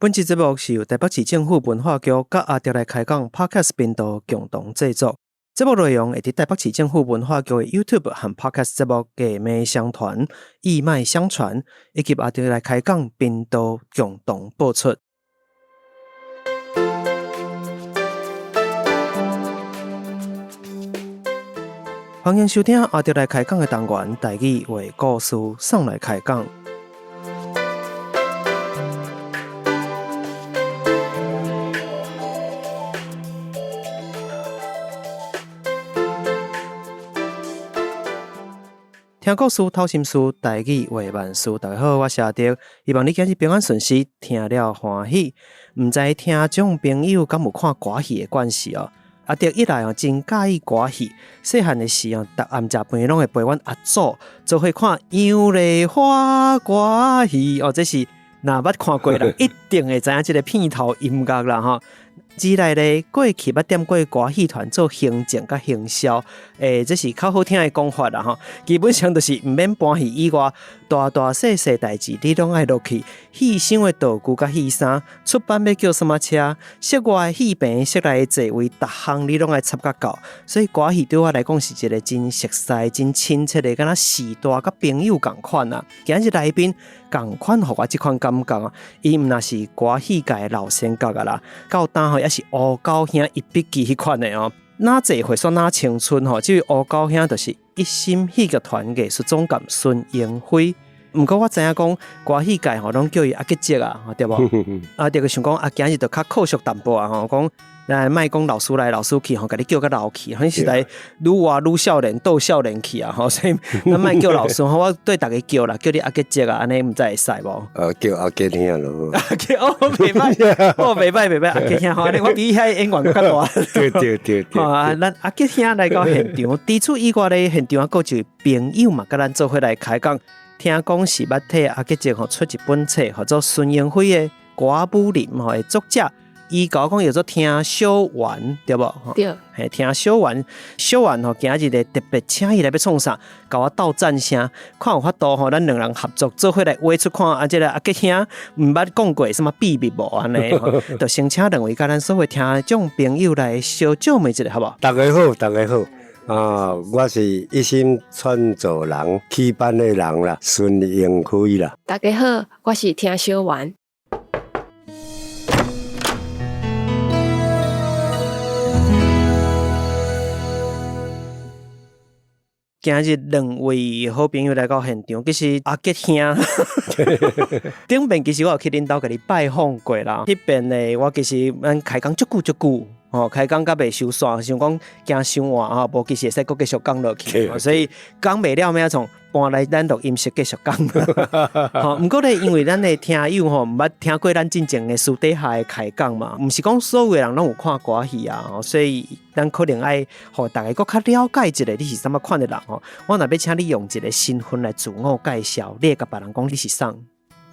本集節目是由台北市政府文化局佮阿德來開講 Podcast 頻道共同製作。節目內容會佇台北市政府文化局的 YouTube 和 Podcast 節目藝脈相傳、藝脈相傳，以及阿德來開講頻道共同播出。歡迎收聽阿德來開講的單元，台語話故事送來開講。聽故事，透心事，台語話萬事。大家好，我是阿德，希望你今日平安順遂，聽了歡喜。毋知聽眾朋友敢有看歌戲的關係哦？阿德一來哦，真佮意歌戲。細漢的時哦，逐暗食飯攏會陪阮阿祖做伙看《楊麗花》歌戲哦。這是若捌看過人，一定會知影這个片頭音樂啦吼。之來咧，過去捌踮過歌戲團做行政佮行銷，這是較好聽的講法啦吼。基本上就是毋免搬戲以外，大大細細代誌你攏愛落去。戲箱的道具佮戲衫，出班欲叫啥物車，室外的戲棚、室內的座位，逐項你攏愛插甲夠。所以歌戲對我來講是一个真熟似、真親切的，敢若時代佮朋友仝款啊。今日來賓仝款，予我這款感覺啊，伊毋若是歌戲界的老先覺啊啦，到今吼猶是烏狗兄一筆記彼款的哦。哪濟歲煞哪青春吼，這位烏狗兄就是一心戲劇團藝術總監孫英輝。毋過我知影講歌戲界吼，攏叫伊阿杰叔啊，對無？啊，就想講啊，今日就較靠俗淡薄啊吼，講來莫講老師來老師去吼，共你叫較老去，反正實在愈活愈少年，鬥少年去啊吼，所以咱莫叫老師吼，我對逐家叫啦，叫你阿杰叔啊，按呢毋知會使無？叫阿杰兄咯。阿杰哦，袂歹，哦，袂歹袂歹，阿杰兄吼，我比遐演員閣較大。對對對對。啊，咱阿杰兄來到現場，除此以外咧，現場還閣一位朋友嘛，佮咱做伙來開講。聽講是捌替阿杰叔吼出一本冊，號做孫英輝的《歌舞林》吼的作者，伊共我講叫做聽小丸，對無？對。嘿，聽小丸，小丸吼，今日咧特別請伊來欲創啥，共我鬥讚聲，看有法度吼，咱兩人合作做伙來畫出看，啊，這个阿杰兄毋捌講過啥物秘密無按呢？就先請兩位佮咱所有聽眾朋友來相借問一下，好無？大家好，大家好。啊，我是一心創作人，戲班的人啦，孫英輝啦。大家好，我是聽小丸。今日兩位好朋友來到現場，其實阿杰兄頂遍其實我有去恁兜共你拜訪過啦。彼邊呢，我其實咱開講足久足久。吼，開講甲袂收煞，想講驚傷晏吼，無其實會使閣繼續講落去，所以講袂了，欲創搬來咱錄音室繼續講。吼，毋過咧，因為咱的聽友吼，毋捌聽過咱進前的私底下的開講嘛，毋是講所有的人攏有看歌戲啊，所以咱可能愛予逐家閣較了解一下你是啥物款的人吼。我若欲請你用一个身份來自我介紹，你會共別人講你是啥？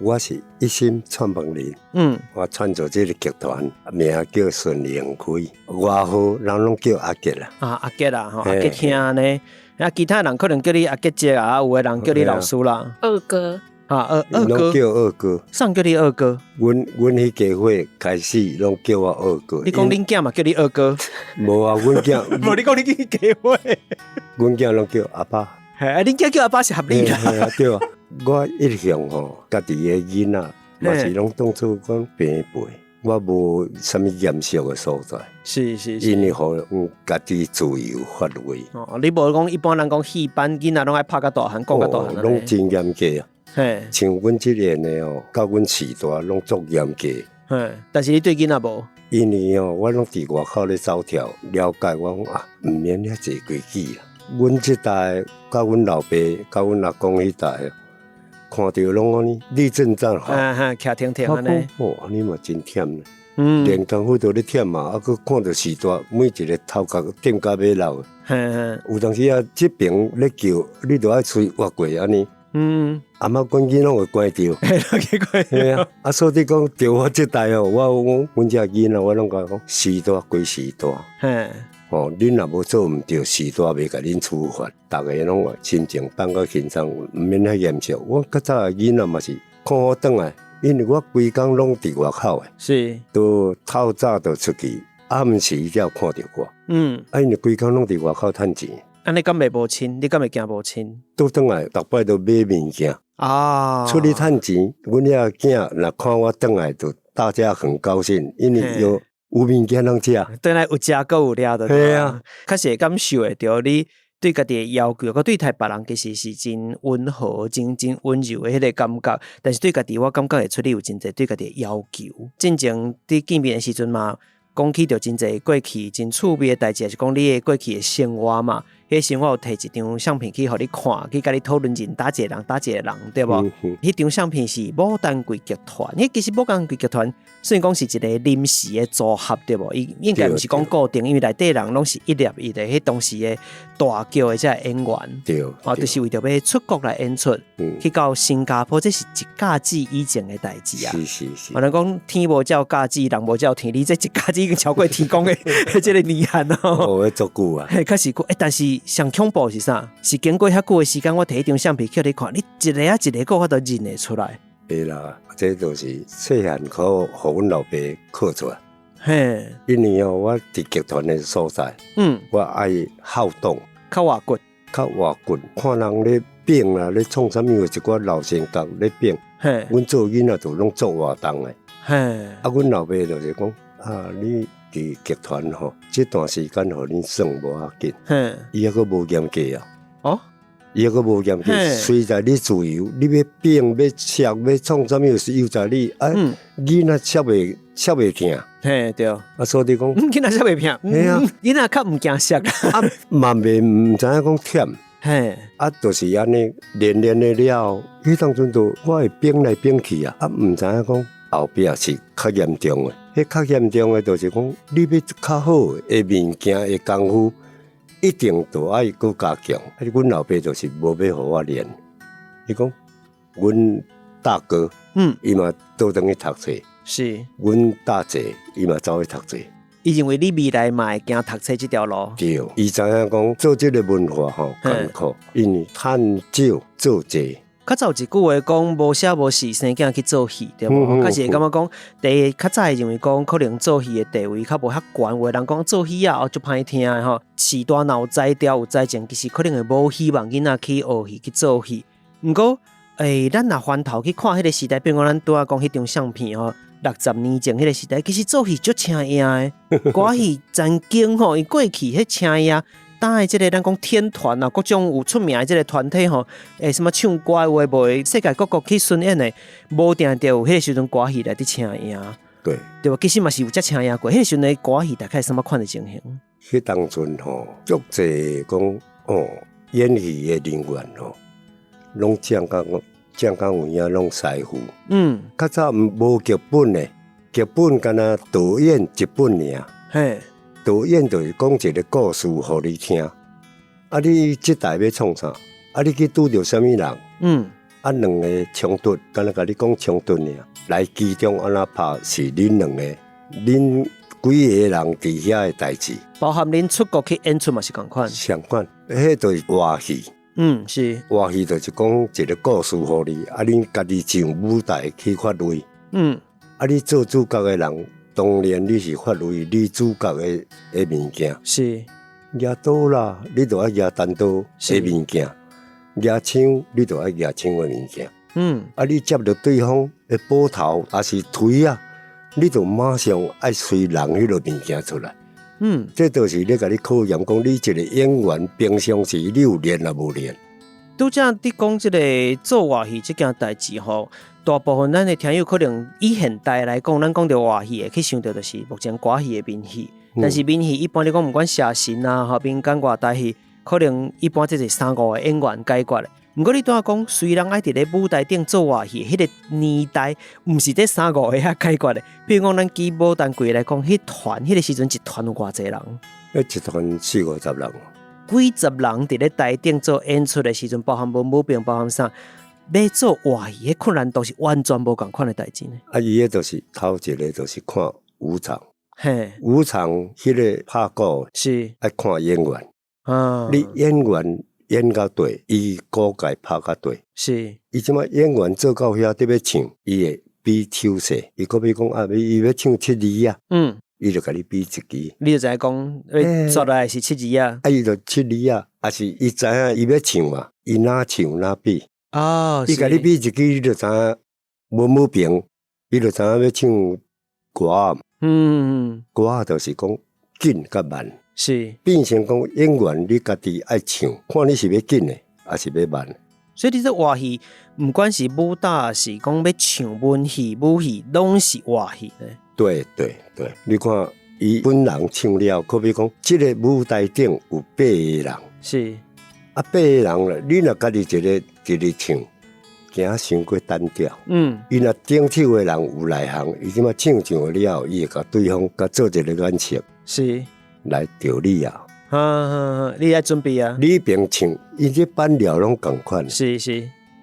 我是一心創辦人，我創造這个劇團，名叫孫英輝，外號人攏叫阿杰啦。啊，阿杰啦，吼，阿杰兄呢？啊，其他人可能叫你阿杰叔啊，有的人叫你老師啦。二哥。啊，二哥。攏叫二哥。啥叫你二哥？阮彼家伙開始攏叫我二哥。你講恁囝嘛叫你二哥？無啊，阮囝。無，你講你去家伙。阮囝攏叫阿爸。嘿，啊，恁囝叫阿爸是合理啦。對啊。我一向吼，家己的囡仔嘛是攏當做講平輩，我無啥物嚴肅的所在。因為予阮家己自由發揮。哦，你無講一般人講戲班囡仔攏愛拍甲大漢，顧甲大漢。攏真嚴格啊！像阮這個的哦，佮阮序大攏足嚴格。但是你對囡仔無？因為哦，我攏佇外口咧走跳，了解我講啊，毋免遐濟規矩啦。阮這代佮阮老爸、佮阮阿公彼代。看著攏按呢，立正站好，徛挺挺按呢。哦，按呢嘛真忝呢。連功夫都咧忝嘛，啊，閣看著序大，每一个頭殼頂到尾老。有當時啊，這爿咧叫，你著愛喙活過按呢。阿媽關機攏會關著。嘿啊，啊，所以講，著我這代哦，我阮這囡仔，我攏共伊講，序大歸序大。哦，恁若無做毋對，序大袂共恁處罰，逐个攏心情放較輕鬆，毋免遐嚴肅。我較早的囡仔嘛是看我轉來，因為我規工攏佇外口的，都透早就出去，暗時才有看著我。啊，因為規工攏佇外口趁錢。按呢敢會無親？你敢會驚無親？倒轉來，逐擺都買物件。出去趁錢，阮遐囝若看我轉來，就大家很高興，因為有物件通食。轉來有食閣有掠的。係啊，確實會感受會著你對家己的要求，閣對待別人其實是真溫和、真真溫柔的彼個感覺。但是對家己，我感覺會出你有真濟對家己的要求。進前佇見面的時陣嘛，講起著真濟過去真趣味的代誌，還是講你的過去的生活嘛。彼個時我有提一張相片去予你看，去共你討論認佗一個人，佗一個人，對無？彼張相片是牡丹櫃劇團，彼其實牡丹櫃劇團雖然講是一個臨時的組合，對無？伊應該毋是講固定，因為內底人攏是一粒一個，彼當時的大叫的這個演員，哦，就是為著欲出國來演出，去到新加坡，這是一甲子以前的代誌啊。我人講天無照甲子，人無照天，你這一甲子已經超過天公的這個年限咯。哦，彼足久啊。嘿，確實久，欸，但是上恐怖是啥？是經過遐久的時間，我提彼張相片予你看，你一个啊一个，閣有法度認會出來。對啦，這就是細漢可予阮老爸靠出來。因為哦，我佇劇團的所在，我愛好動，較活骨，較活骨，看人咧變啦，咧創啥物有一寡老生角咧變。阮做囡仔就攏做活動的。啊，阮老爸就是講啊，你佇劇團吼，這段時間予恁耍無要緊。伊猶閣無嚴格啊。伊猶閣無嚴格，隨在你自由，你欲變欲摔欲創啥物是由在你。啊，囡仔摔袂摔袂疼。嘿，對。啊，所以講，囡仔摔袂疼。嘿啊。囡仔較毋驚摔。啊，嘛袂毋知影講忝。啊，就是按呢練練的了，彼當陣就我會變來變去啊，啊，毋知影講後壁是較嚴重的。彼較嚴重的，就是講你欲較好的物件的功夫，一定都愛閣加強。啊，阮老爸就是無欲予我練。伊講，阮大哥，伊嘛倒轉去讀冊。阮大姐伊嘛走去讀冊。伊認為你未來嘛會行讀冊這條路。對，伊知影講做這個文化吼艱苦，因為趁少做濟。較早有一句話講，無寫無死，生囝去做戲，對無？較是會感覺講，第一較早會認為講，可能做戲的地位較無遐懸，有的人講做戲啊，足歹聽的吼。序大若有才調有才情，其實可能會無希望囡仔去學戲去做戲。毋過，咱若翻頭去看彼個時代，比如講咱拄仔講彼張相片吼，60年前彼個時代，其實做戲足請影的，歌戲曾經吼，伊過去彼請影。當的這個咱講天團啊，各種有出名的這個團體吼，什麼唱歌有的無的，世界各國去巡演的，無定著有彼個時陣歌戲來佇請影。對無？其實嘛是有遮請影過，彼個時陣的歌戲大概什麼款的情形？彼當陣吼，足濟講哦，演戲的人員吼，攏講甲講甲有影，攏師傅。較早無劇本的，劇本敢若導演一本爾。導演就是講一個故事予你聽，啊，你這台欲創啥？啊，你去拄著啥物人？啊，兩个衝突，敢若共你講衝突爾，來其中按怎拍是恁兩個，恁幾个人佇遐的代誌。包含恁出國去演出嘛是仝款。相款，彼就是活戲。活戲就是講一個故事予你，啊，恁家己上舞台去發揮。啊，你做主角的人，當然你是發揮你主角的物件。舉刀啦，你就愛舉單刀的物件；舉槍，你就愛舉槍的物件。啊，你接著對方的斧頭，抑是槌仔，你就馬上愛隨人彼个物件出來。這就是咧共你考驗，講你一個演員平常時你有練抑無練？拄才你講這个做活戲這件代誌吼，大部分咱的聽友可能以現代來講，咱講著活戲會去想著就是目前歌戲的民戲。但是民戲一般你講，毋管社神啊，吼民間外台戲，可能一般這是三五個演員解決的。毋過你拄仔講，雖然愛佇咧舞台頂做活戲，彼个年代毋是這三五個遐解決的。比如講，咱舉牡丹櫃來講，彼團彼个時陣一團有偌濟人？彼一團四五十人。幾十人佇咧台頂做演出的時陣，包含文武兵，包含啥，欲做活戲，彼困難度是完全無仝款的代誌呢。啊，伊彼就是頭一个就是看武場。武場彼个拍鼓愛看演員。你演員演甲對，伊鼓蓋拍甲對。伊這擺演員做到遐，得欲唱，伊會比手勢，伊閣比講啊，伊欲唱七字仔，伊就共你比一支。你就知影講，煞落來是七字仔。啊，伊就七字仔，抑是伊知影伊欲唱嘛，伊哪唱哪比。伊共你比一支，你就知影文武平，伊就知影欲唱歌仔。歌仔就是講緊佮慢。變成講演員你家己愛唱，看你是欲緊的，抑是欲慢。所以你這活戲，毋管是武打，是講欲唱文戲、武戲，攏是活戲咧。對對對，你看伊本人唱了，可比講，這个舞台頂有八個人，啊，八個人咧，你若家己一个一个唱，驚傷過單調。伊若頂手的人有內行，伊這擺唱唱了後，伊會共對方共做一个眼色，來著你啊。哈哈，你愛準備啊。你邊唱，伊這板料攏仝款。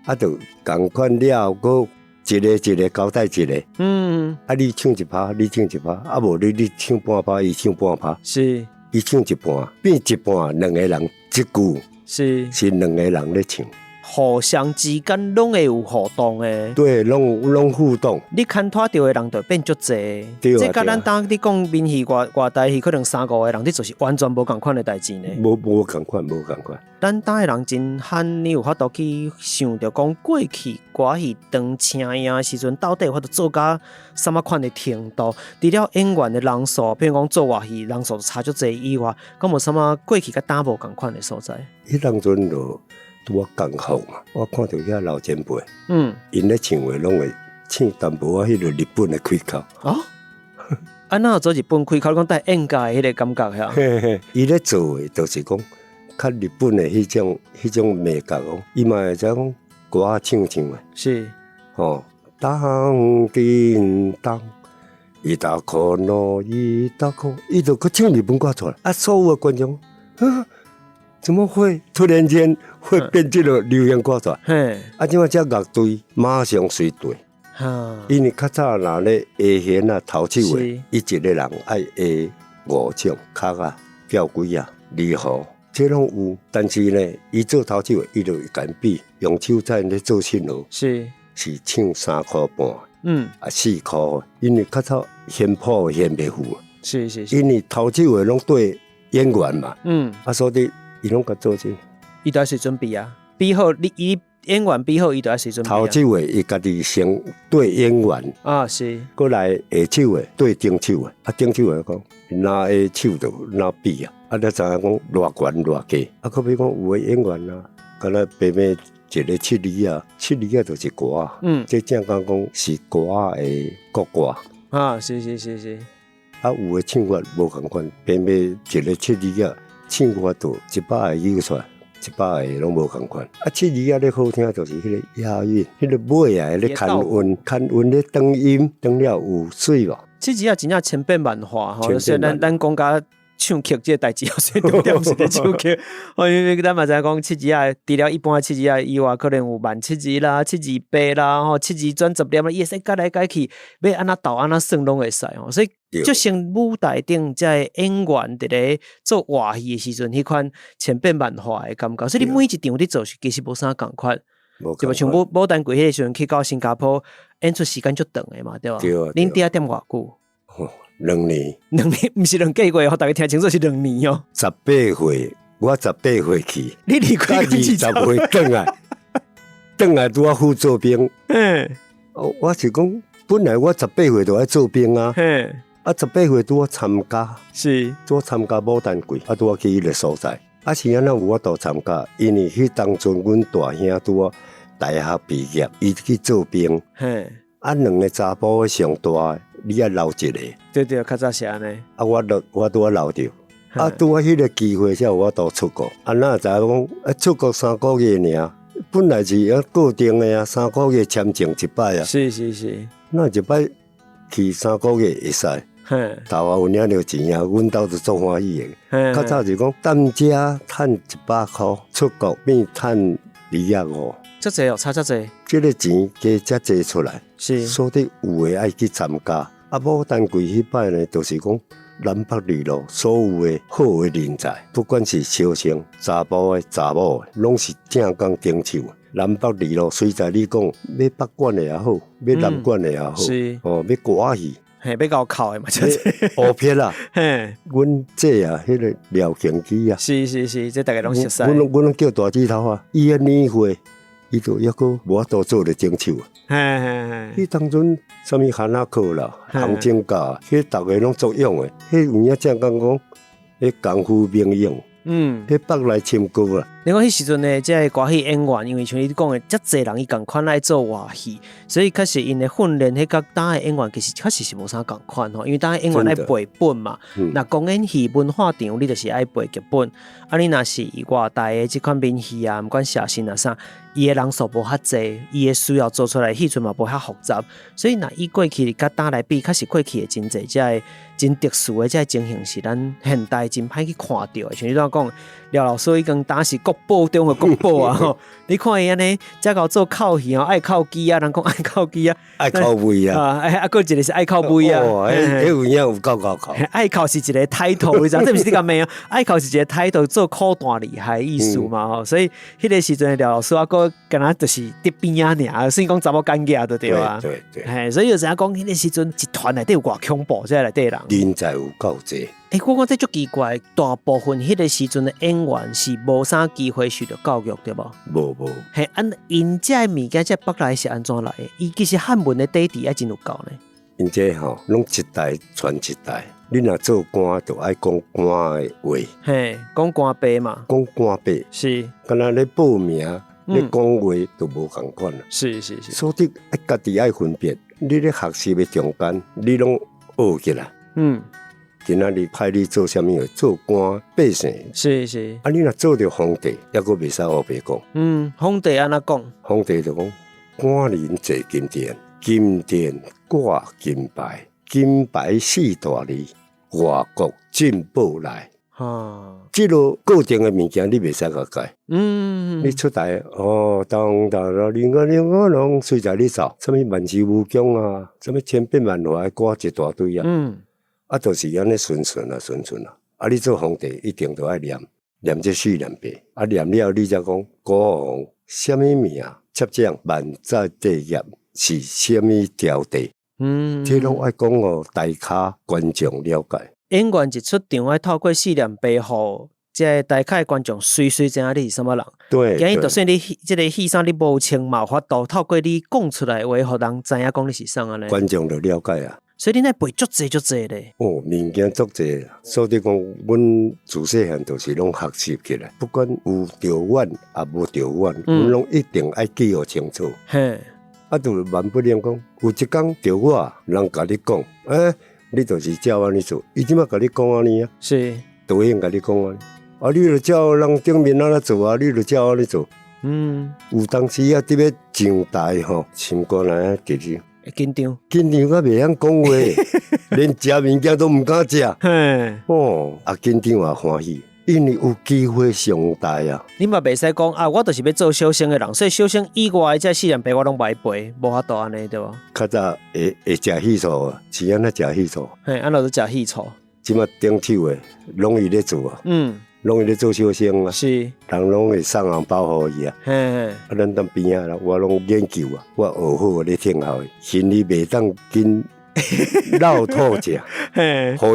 啊，就仝款了後，閣一个一个交代一个。啊，你唱一拍，你唱一拍，啊，無你唱半拍，伊唱半拍。伊唱一半，變一半，兩個人一句。是兩個人咧唱。互相之間攏會有互動的。對，攏互動。你牽拖著的人就變足濟。這佮咱當你講閩戲外外台戲，可能三五個人，這就是完全無仝款的代誌呢。無仝款，無仝款。咱當的人真罕，你有法度去想著講過去歌戲當聲音的時陣，到底有法度做甲啥物款的程度？除了演員的人數，比如講做活戲人數差足濟以外，敢無啥物過去佮今無仝款的所在？彼當陣就拄仔共好嘛，我看著遐老前輩，𪜶咧唱的攏會唱淡薄仔彼个日本的開口。哦，啊，哪有做日本開口？你講帶演家的彼个感覺遐？嘿嘿，伊咧做的就是講較日本的彼種美感哦，伊嘛會知講歌仔唱唱的。吼，當叮當，伊達可諾伊達可，伊就閣唱日本歌出來，啊，所有的觀眾，啊，怎麼會突然間會變這个流行歌出來？啊，這擺這樂隊馬上隨對。因為較早若咧下弦啊、頭手的，伊一个人愛下五種，殼仔、吊櫃仔、二胡，這攏有。但是呢，伊做頭手的，伊就會共比用手在咧做信號，是唱3箍半，啊4箍，因為較早弦譜弦袂赴。因為頭手的攏對演員嘛，啊，所以伊攏共做這個。伊都愛隨準備啊，比好你伊演員比好，伊就愛隨準備啊。頭手的伊家己先對演員，過來下手的對頂手的，啊頂手的講，哪下手就哪比啊，啊你知影講偌懸偌低，啊可比講有的演員啊，敢若白馬一个七字仔，七字仔就是歌仔，這正講講是歌仔的國歌。啊，是是是是。啊，有的唱法無仝款，白馬一个七字仔，唱法就100个扭出來。100个攏無仝款，啊，七字仔咧好聽，就是彼个押韻，彼个尾啊，咧牽韻，牽韻咧轉音，轉了有媠無？七字仔真正千變萬化吼，所以咱講甲唱曲這个代誌，所以重點是佇唱曲。因為咱嘛知影講七字仔，除了一般的七字仔以外，可能有慢七字啦、七字八啦、吼七字轉十粒啦，伊會使改來改去，欲按怎鬥按怎算攏會使吼。所以，就像舞台頂這个演員佇咧做活戲的時陣，彼款千變萬化的感覺。所以你每一場你做是其實無啥仝款，對無？像牡丹櫃彼个時陣去到新加坡演出時間足長的嘛，對無？對啊。恁佇遐踮偌久？兩年。兩年，毋是兩個月，予大家聽清楚是兩年哦。18歲，我18歲去，你離開 20歲轉來，轉來拄仔赴做兵。我是講，本來我18歲就愛做兵啊。啊，18歲拄仔參加，拄仔參加牡丹櫃，啊，拄仔去彼个所在。啊，是按怎有法度參加？因為彼當陣阮大兄拄仔大學畢業，伊去做兵。啊，兩个查埔上大，你愛留一个。對對，較早是按呢。啊，我拄仔留著。啊，拄仔彼个機會才有法度出國。啊，哪會知影講，啊，出國3個月爾，本來是啊固定的啊，3個月簽證一擺啊。哪一擺去3個月會使？頭仔有領著錢啊，阮兜就足歡喜的。較早是講踮遮趁100箍，出國變趁25。遮濟哦，差遮濟。這个錢加遮濟出來，所以有的愛去參加。啊，牡丹櫃彼擺呢，就是講南北二路所有的好的人才，不管是小生、查埔的、查某的，攏是正港頂手。南北二路隨在你講，欲北管的也好，欲南管的也好，哦，欲歌仔戲，嘿，欲𠢕哭的嘛，就是烏撇啦。阮這啊，彼个廖慶基啊，是是是，這大家攏熟悉。阮攏叫大指頭啊，伊的年歲，伊就猶閣無法度做咧頂手啊。彼當陣啥物韓仔克啦、洪正甲，彼逐个攏作用的，彼有影正講講，彼功夫名勇。彼北來深高啦。你講彼時陣呢，這个歌戲演員，因為像你講的，遮濟人伊仝款愛做外戲，所以確實𪜶的訓練，彼佮今的演員其實確實是無啥仝款吼。因為今的演員愛背本嘛，若公演戲文化場，你就是愛背劇本。啊，你若是外台的這款民戲啊，毋管寫生啊啥，伊的人數無遐濟，伊的需要做出來戲出嘛無遐複雜，所以若以過去佮今來比，確實過去的真濟這个真特殊的這个情形是咱現代真歹去看著的。像你拄仔講，廖老師已經當時國寶中的國寶啊！吼，你看伊按呢，遮𠢕做哭戲哦，愛哭機啊，人講愛哭機啊，愛哭味啊，啊，閣一個是愛哭味啊，彼有影有夠𠢕哭。愛哭是一個 title，你知影？這毋是你共罵哦，愛哭是一個 title，做苦段厲害意思嘛吼。所以彼個時陣廖老師啊，閣敢若就是佇邊仔爾，算講查某感覺就對啊。對對。嘿，所以就知影講，彼個時陣一團內底有偌恐怖，這內底人。人才有夠濟。欸，我講這足奇怪，大部分彼個時陣的演員是無啥機會受著教育，對無？無無。嘿，按𪜶這个物件，這北來是按怎來的？伊其實漢文的底底也真有夠呢。𪜶這吼，攏一代傳一代。你若做官，就愛講官的話。嘿，講官話嘛。講官話。是。敢若咧報名，咧講話就無仝款啦。是是是。所以愛家己愛分辨，你咧學習的中間，你攏學起來。今仔日派你做啥物？做官百姓。是是。啊，你若做著皇帝，猶閣袂使烏白講。皇帝按怎講？皇帝就講：官人坐金殿，金殿掛金牌，金牌四大字，外國進寶來。這个固定的物件，你袂使共改。你出台哦，當當啦，另個另個攏隨在你走，啥物萬事無疆啊，啥物千變萬化的歌一大堆啊。啊，就是按呢順順啊，順順啊。啊，你做皇帝一定都愛念念這四念白。啊，念了你才講國王啥物名？執掌萬載帝業是啥物朝代？這攏愛講予台跤觀眾了解。演員一出場愛透過四念白，予這个台跤的觀眾隨隨知影你是啥物人。今日就算你這个戲衫你無穿嘛有法度，透過你講出來的話，予人知影講你是啥按呢。觀眾就了解啊。所以恁愛背足濟足濟咧。哦，物件足濟，所以講，阮自細漢就是攏學習起來，不管有著阮也無著阮，阮攏一定愛記予清楚。啊，就萬不能講，有一工著我，人共你講，欸，你就是照按呢做，伊這擺共你講按呢啊。導演共你講按呢，啊，你就照人頂面按怎做啊，你就照按呢做。有當時啊，佇欲上台吼，心肝內啊直直。會緊張，緊張甲袂曉講話，連食物件都毋敢食。哦，啊緊張也歡喜，因為有機會上台啊。你嘛袂使講啊，我就是欲做小生的人，所以小生以外的這四念白我攏無愛背，無法度按呢對無？較早會食戲醋，是按怎食戲醋？嘿，按怎做食戲醋？這馬頂手的攏伊咧做啊。攏伊咧做小生啊。人攏會送紅包予伊啊。啊，咱佇邊仔啦，我攏研究啊，我學好咧聽候伊，心裡袂當緊落吐食，予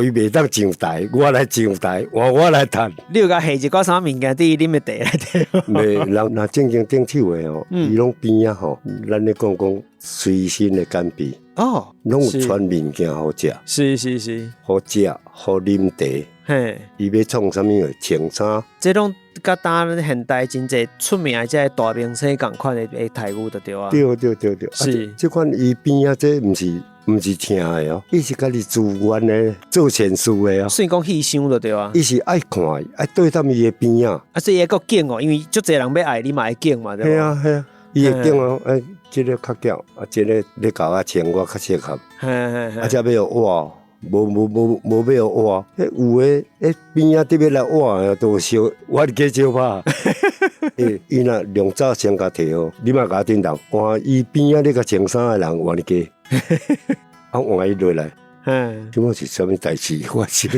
伊袂當上台，我來上台，換我來趁。你有共下一寡啥物件佇恁的茶內底？袂，人若正經頂手的吼，伊攏邊仔吼，咱咧講講隨身的干貝。攏有傳物件予食。予食，予啉茶。伊欲創啥物的穿衫？這攏佮當現代真濟出名的這个大明星仝款的待遇就對啊。對對對對。啊，這款伊邊仔這毋是聽的哦，伊是家己自願的做善事的哦。算講戲箱就對啊。伊是愛看，愛對踮伊的邊仔。啊，所以會閣揀哦，因為足濟人欲愛你嘛會揀嘛，對無？嘿啊嘿啊，伊會揀哦，欸，這个較巧，啊，這个你共我穿我較適合。啊，這欲予換。無無無無欲予換，彼有的，彼邊仔佇欲來換的，都相冤家相拍。欸，伊若量早先共提好，你莫共我叮當，換伊邊仔咧共穿衫的人冤家。啊，換伊落來，嗯，這馬是啥物代誌發生？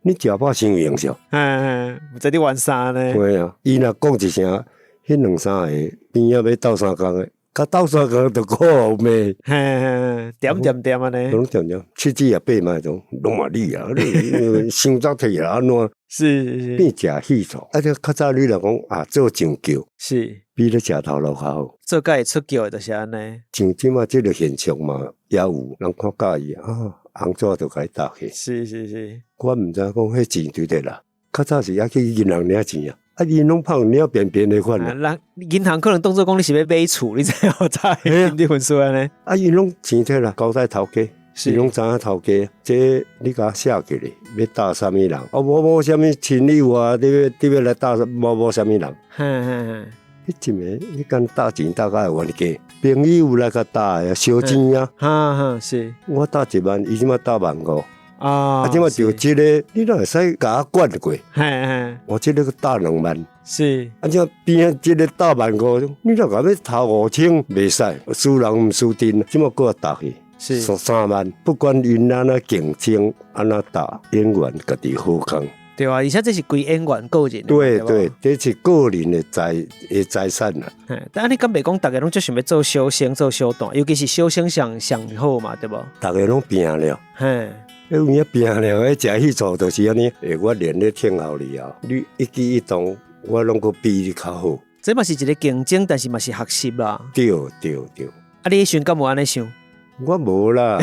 你食飽傷形象。嗯，毋知你玩啥呢？對啊，伊若講一聲，彼兩三个邊仔欲鬥相共的，共鬥相共就好罵。嘿，點點點按呢？攏點點，七指啊八嘛種，攏嘛你啊，你傷早退啊，按怎？是是是，變食戲醋。啊，這較早你若講啊，做上轎，是比咧食頭路較好。做甲會出轎的就是按呢。像這馬這个現象嘛，也有人看佮意啊，紅紙就共伊搭去。是是是，我毋知影講彼錢對佗啦，較早是猶去銀行領錢啊，啊𪜶攏拍領便便的款啊。人銀行可能當作講你是欲買厝，你知無？才會金你分數按呢。啊，𪜶攏錢摕啦，交代頭家，伊攏知影頭家，這你共我寫起來，欲搭啥物人？啊，某某啥物親友啊，你欲來搭某某啥物人？嘿嘿嘿。彼一暝，彼間搭錢搭甲會冤家，朋友來共搭的，燒錢啊。哈哈，是。我搭一萬，伊這馬搭萬五。啊，啊，這馬就這个，你哪會使共我管過？嘿嘿，我這个搭兩萬。是。啊，這邊仔這个搭萬五，你若共欲偷五千，袂使，輸人毋輸陣，這馬閣搭去。是。三萬，不管𪜶按怎競爭，按怎搭，演員家己好康。對啊，而且這是規演員個人。對對，這是個人的財產啦。但按呢敢袂講，逐家攏足想欲做小生、做小旦，尤其是小生上上好嘛，對無？逐家攏拼了。嘿，有影拼了，彼食戲醋就是按呢。欸，我練咧聽候你啊，你一舉一動，我攏閣比你較好。這嘛是一个競爭，但是嘛是學習啦。對對對。啊，你彼時陣敢有按呢想？我無啦，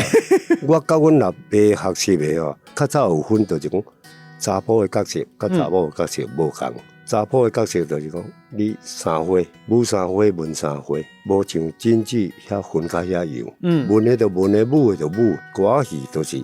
我佮阮老爸學習的吼，較早有分，就是講查埔的角色，佮查某的角色無仝。查埔的角色就是講，你三花、舞三花、文三花，無像真子遐分甲遐樣。文的就文的，武的就武。歌仔戲就是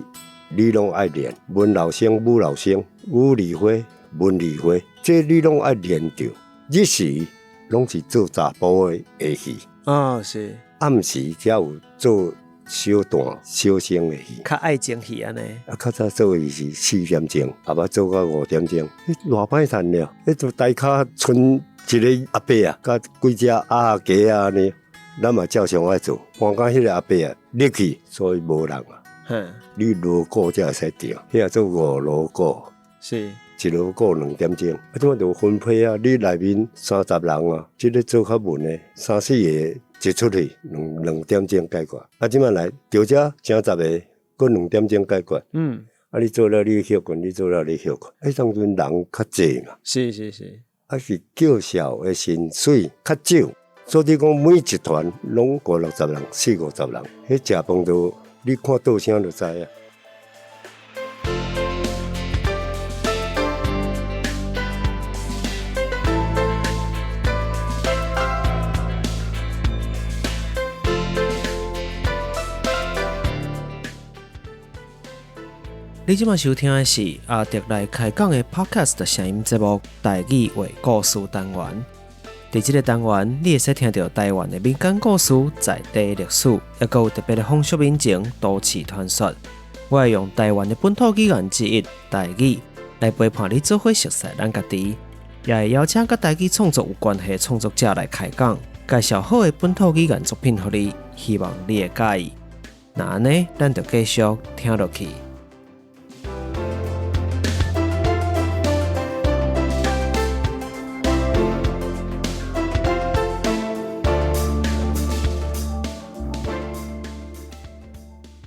你攏愛練，文老生、武老生，武梨花、文梨花，這你攏愛練著。日時攏是做查埔的下戲。啊，是。暗時才有做小旦、小生的戲，較愛情戲按呢。啊，較早做的是4點鐘，後擺做到5點鐘，彼偌歹趁了。彼就台跤賰一个阿伯啊，佮幾隻鴨雞啊按呢，咱嘛照常愛做。搬到彼个阿伯啊入去，所以無人啊。你鑼鼓才會使調，彼做五鑼鼓。是。一鑼鼓2點鐘，啊，這馬就有分配啊。你內面30人啊，這个做較文的，3、4个一出去，兩點鐘解決。啊，這馬來調遮請10个，閣2點鐘解決。啊，你做了你歇睏，你做了你歇睏。啊，當陣人較濟嘛。是是是。啊，是叫數的薪水較少，所以講每一團攏五六十人、四五十人，彼食飯就你看倒聲就知影。你這馬收聽的是阿德來開講的 Podcast 聲音節目《台語話故事單元》。佇這个單元，你會使聽著台灣的民間故事、在地歷史，抑閣有特別的風俗民情、都市傳說。我會用台灣的本土語言之一台語來陪伴你做伙熟悉咱家己，也會邀請佮台語創作有關係的創作者來開講，介紹好的本土語言作品予你，希望你會佮意。那按呢，咱就繼續聽落去。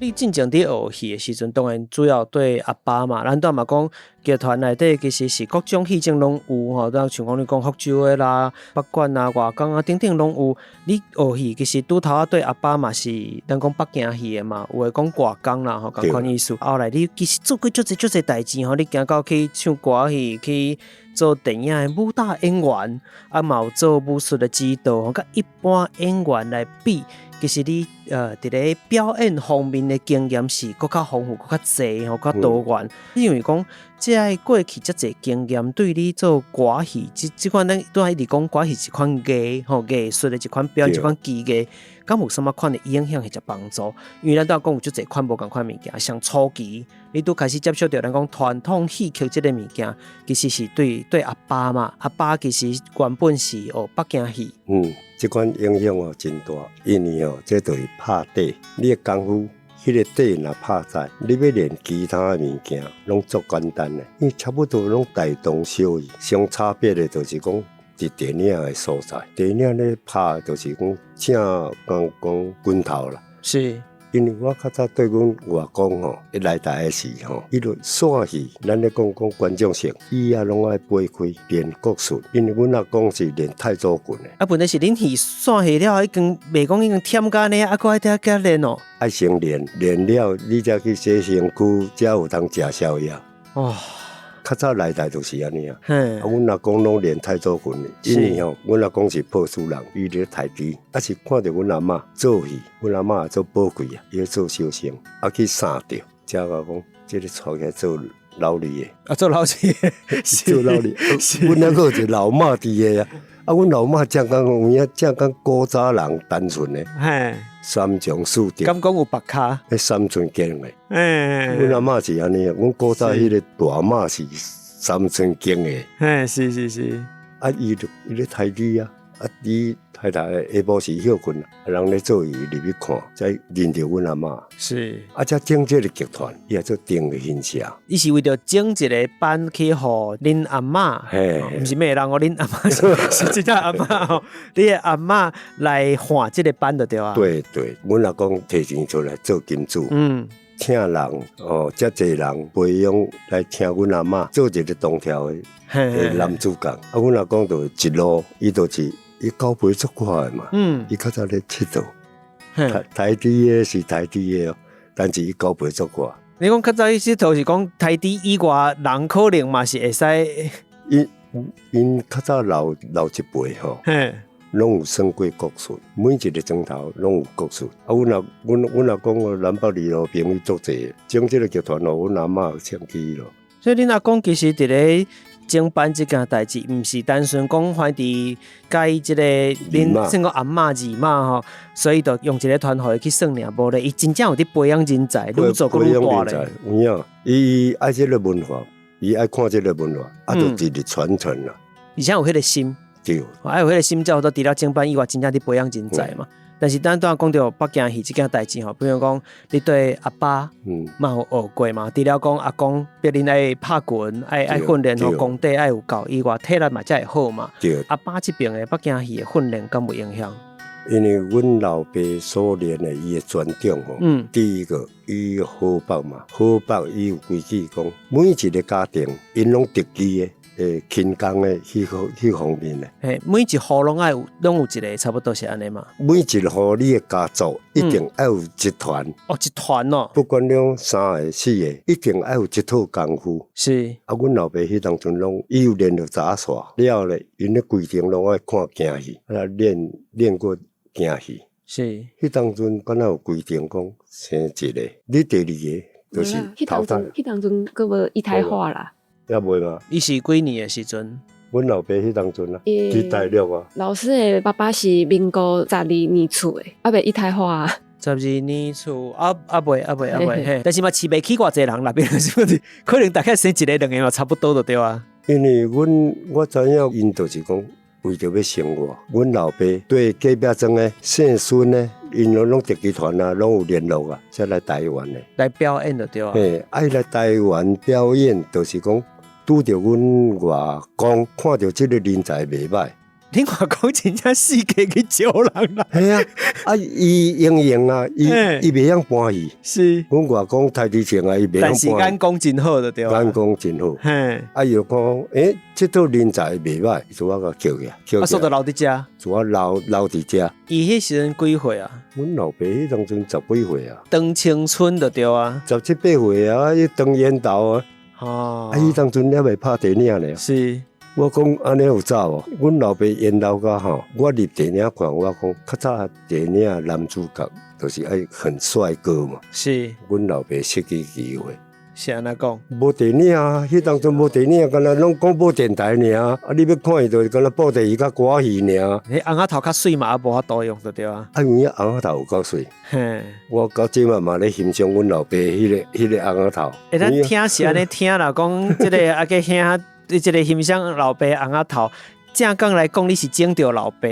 你進前佇學戲的時陣，當然主要對阿爸嘛，咱拄嘛講劇團內底其實是各種戲種攏有吼，像講你講福州的啦、北管啊、外港啊等等攏有。你學戲其實拄頭仔對阿爸嘛是咱講北京戲的嘛，有的講外港啦吼，仝款意思。後來你其實做過足濟足濟代誌吼，你行到去唱歌戲，去做電影的武打演員，啊嘛有做武術的指導，吼，佮一般演員來比。其實你佇咧表演方面的經驗是閣較豐富、閣較濟吼、較多元。因為講這个過去遮濟經驗，對你做歌戲，這款咱拄仔一直講歌戲是一款藝吼藝術的一款表演，一款技藝，敢有啥物款的影響或者幫助？因為咱拄仔講有足濟款無仝款物件，上初期你拄開始接觸著咱講傳統戲曲這个物件，其實是對阿爸嘛，阿爸其實原本是學北京戲。這款影響哦真大，因為哦，這就是拍底，你的功夫彼个底若拍知，你欲練其他的物件，攏足簡單的，因為差不多攏大同小異。相差別的就是講，佇電影的所在，電影咧拍的就是講正講講拳頭啦。因為我較早對阮外公吼，伊來台的時吼，伊就散戲，咱咧講講觀眾席，伊也攏愛背開練國術，因為阮阿公是練太祖拳的。啊，問題是恁戲散戲了後，已經袂講已經忝甲按呢，啊，閣愛佇遐練哦。愛先練，練了你才去洗身軀，才有通食宵夜。較早來台就是按呢啊。啊，阮阿公攏練太祖拳的，因為吼，阮阿公是破書人，伊咧刣豬，啊是看著阮阿嬤做戲，阮阿嬤做寶貴啊，伊咧做小生，啊去捎著，才共講，這個帶起來做老二的。啊，做老二的，做老二，阮還閣有一個老媽佇个啊，啊，阮老媽正講有影，正講古早人單純的，三從四德，敢講有白跤？彼三寸金的，阮阿嬤是按呢，阮古早彼个大媽是三寸金的，啊，伊就伊咧刣豬啊，啊，伊太太下晡時歇睏，啊，人咧做戲入去看，才認著阮阿嬤。啊，才整這個劇團，伊也做定個形社。伊是為著整一個班去予恁阿嬤，毋是罵人哦，恁阿嬤是真正阿嬤吼，你的阿嬤來換這個班就對啊。對對，阮阿公提錢出來做金主。請人哦，遮濟人培養來聽阮阿嬤做一個動跳的男主角。啊，阮阿公就一路，伊就是伊交陪足快的嘛。伊較早咧𨑨迌，刣豬的是刣豬的哦，但是伊交陪足快。你講較早伊𨑨迌是講刣豬以外，人可能嘛是會使。𪜶較早老老一輩吼。攏有耍過國術，每一個鐘頭攏有國術。啊，阮阿公個南北二路朋友足濟，整這個劇團哦，阮阿嬤請去咯。所以恁阿公其實佇咧整班這件代誌，毋是單純講反佇佮伊這個恁算講阿嬤二媽吼，所以就用一個團予伊去耍爾，無咧，伊真正有佇培養人才，愈做閣愈大咧。有影，伊愛這個文化，伊愛看這個文化，啊，就一直傳承啦。而且有彼個心。對，啊有彼個心，才有說除了整班以外，真正佇培養人才嘛。但是咱拄仔講著北京戲這件代誌吼，比如講你對阿爸，嘛有學過嘛？除了講阿公逼恁愛拍拳，愛訓練吼，功底愛有夠以外，體力嘛才會好嘛。阿爸這邊的北京戲的訓練敢有影響？因為阮老爸所練的伊的專長吼，第一個伊河北嘛，河北伊有規矩講，每一個家庭𪜶攏特技的。輕功的彼方面的，嘿，每一戶攏愛有，攏有一個，差不多是按呢嘛。每一戶你的家族一定愛有一團，哦，一團哦。不管兩三個、四個，一定愛有一套功夫。啊，阮老爸彼當陣攏，伊有練著雜耍了咧，𪜶咧規定攏愛看京戲，啊練過京戲。彼當陣敢若有規定講生一個，你第二個就是淘汰。彼當陣閣無一胎化啦。猶未嘛？伊是幾年的時陣？阮老爸彼當陣啊，佇大陸啊。老師的爸爸是民國12年出的，猶未一胎化啊。12年出，啊啊未啊未啊未嘿，但是嘛飼袂起偌濟人啦，變成是可能大概生一個兩個嘛，差不多就對啊。因為阮我知影，𪜶就是講為著欲生活，阮老爸對隔壁莊的姓孫的，𪜶攏特技團啊，攏有聯絡啊，才來台灣的。來表演就對啊。嘿，愛來台灣表演，就是講。拄著阮外公看著這個人才袂歹，恁外公真正四界去招人啦。嘿啊，啊伊英勇啊，伊袂曉搬戲。阮外公刣豬銃啊，伊袂曉搬。但是眼光真好就對啊。眼光真好。啊，伊就講，這套人才袂歹，就我共叫起來。啊，所以就留佇遮。就我留佇遮。伊彼時陣幾歲啊？阮老爸彼當陣十幾歲啊。當青春就對啊。十七八歲啊，伊當煙頭啊。哦，啊！彼當陣猶未拍電影呢。我講按呢有走無？阮老爸緣投甲吼，我入電影看，我講較早電影男主角就是愛很帥哥嘛。阮老爸失去機會。是按怎講？無電影啊，彼當陣無電影，敢若攏廣播電台爾。啊，你欲看伊，就是敢若布袋戲佮歌戲爾。彼尪仔頭較媠嘛，也無法度用就對啊。啊，有影尪仔頭有夠媠。我到這馬嘛咧欣賞阮老爸彼個尪仔頭。欸，咱聽是按呢聽啦，講這個阿個兄，這個欣賞老爸尪仔頭。正講來講，你是種著老爸，